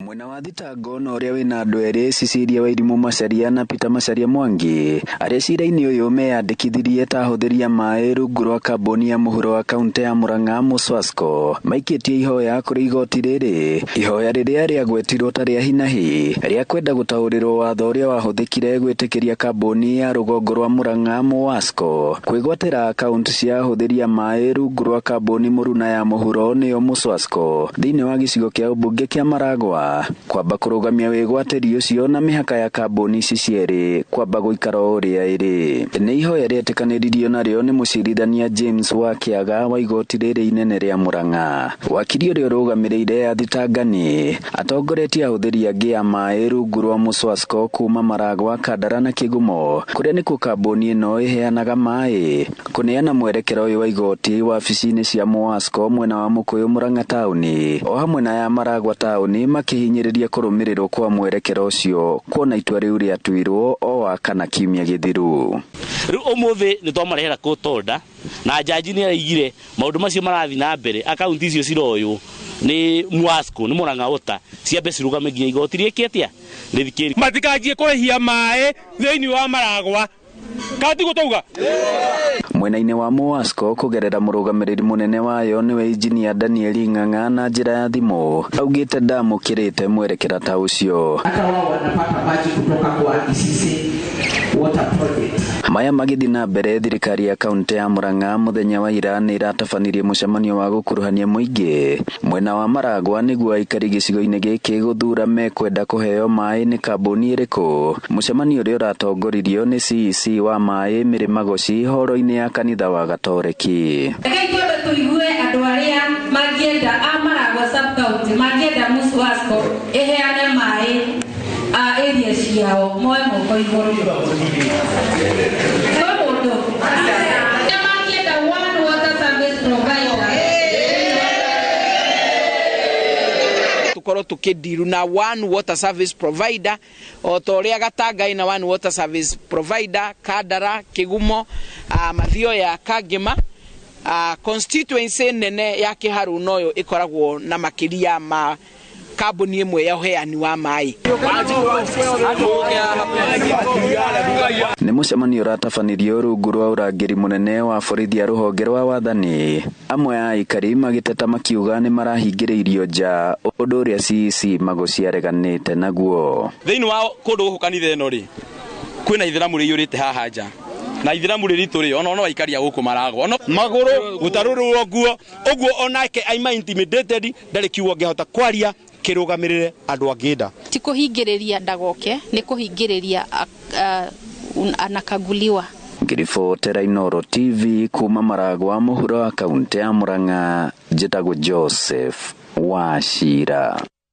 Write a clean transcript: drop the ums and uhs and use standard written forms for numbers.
Mwena wa thitango na ũrĩa wĩna andũ erĩ Cecilia Wairimu Macharia na Peter Macharia Mwangi arĩa cira-inĩ ũyũ meyandĩkithirie ta ahũthĩri a maĩ rungu rwa kambuni ya mũhuro wa kaunti ya Murang'a Muswasco maikĩtie ihoya kũrĩ igoti rĩrĩ. Ihoya rĩrĩa rĩagwetirwo ta rĩa hinahi rĩa kwenda gũtaũrĩrwo watho ũrĩa wahũthĩkire gwĩtĩkĩria kambuni ya rũgongo rwa Murang'a Muwasco kwĩgwatĩra akaunti cia ahũthĩri a maĩ rungu rwa kambuni mũruna ya mũhuro nĩyo Muswasco thĩinĩ wa gĩcigo kĩa ũmbunge kĩa Maragwa, kwamba kũrũgamia wĩgwatĩri ũcio na mĩhaka ya kambuni ici cierĩ kwamba gũikara o ũrĩa ĩrĩ. Nĩ ihoya rĩetĩkanĩririo narĩo nĩ mũcirithania James wa Kĩaga wa igoti rĩrĩ inene rĩa Murang'a. Wakiri ũrĩa ũrũgamĩrĩire athitangani atongoretie ahũthĩri angĩ a maĩ rungu rwa Muswasco kuma Maragwa, Kandara na Kĩgumo kũrĩa nĩkuo kambuni ĩno ĩheanaga maĩ. Kũneana mwerekera ũyũ wa igoti wabici-inĩ cia Muwasco mwena wa Mũkũyũ Murang'a taũni o hamwe na ya Maragwa taũni makĩhinyĩrĩria kũrũmĩrĩrwo kwa mwerekera ũcio kuona itua rĩu rĩatuirwo o wa kana kiumia gĩthiru. Rĩu ũmũthĩ nĩ twamarehera court order na jaji nĩ araigire maũndũ macio marathiĩ na mbere, akaunti icio ciroywo nĩ Muwasco nĩ Murang'a Water ciambe cirũgame nginya igoti rĩke atĩa rĩthikĩrĩrie. Matikanjie kũrĩhia maĩ thĩinĩ wa Maragwa. Kati gũtauga. Mwena-inĩ wa Muwasco kũgerera mũrũgamĩrĩri mũnene wayo nĩwe injinia Daniel Ng'ang'a na njĩra ya thimũ augĩte ndamũkĩrĩte mwerekera ta ũcio. Hata wao wanapata maji kutoka kwa Isisi Water Project. Maya magĩthiĩ na mbere, thirikari ya kaunti ya Murang'a mũthenya wa ira nĩ ĩratabanirie mũcemanio wa gũkuruhania mũingĩ mwena wa Maragwa nĩguo aikari gĩcigo-inĩ gĩkĩ gũthura mekwenda kũheo maĩ nĩ kambuni ĩrĩkũ. Mũcemanio ũrĩa ũratongoririo nĩ CEC wa maĩ Mary Magoci horo-inĩ ya kanitha wa Gatoreki. Rekei twambe tũigue andũ arĩa mangĩenda a Maragwa sub-county mangĩenda Muswasco ĩheane maĩ a area ciao moe moko igũrũ. Kwĩ mũndũ arĩa mangĩenda one water service provider. Tukorwo tukidiru na one water service provider o ta ũrĩa Gatanga ĩna one water service provider, Kandara, Kĩgumo, Mathioya, Kangema. Constituency nene ya Kĩharũ noyo ĩkoragwo na makĩria ma kambuni ĩmwe ya ũheani wa maĩ. Nĩ mũcemanio ũratabanirio rungu rwa ũrangĩri mũnene wa borithi a rũhonge rwa wathani. Amwe a aikari magĩteta makiuga nĩ marahingĩrĩirio nja, ũndũ ũrĩa CEC Magoci areganĩte naguo. Thĩinĩ wa kũndũ gũkũ kanitha ĩno rĩ, kwĩna ithĩramu rĩiyũrĩte haha nja. Na ithĩramu rĩritũ rĩ, ona no aikari a gũkũ maragwa. Ona magũrũ gũtarũrwo nguo, ũguo onake aima intimidated, ndarĩ kiugo angĩhota kwaria kĩrũgamĩrĩre andũ angĩenda. Ti kũhingĩrĩria ndagoke, nĩ kũhingĩrĩria anakaguliwa. Ngiribotera Inooro TV kuma Maragwa mũhuro wa kaunti ya Murang'a, njĩtagwo Joseph Wachira.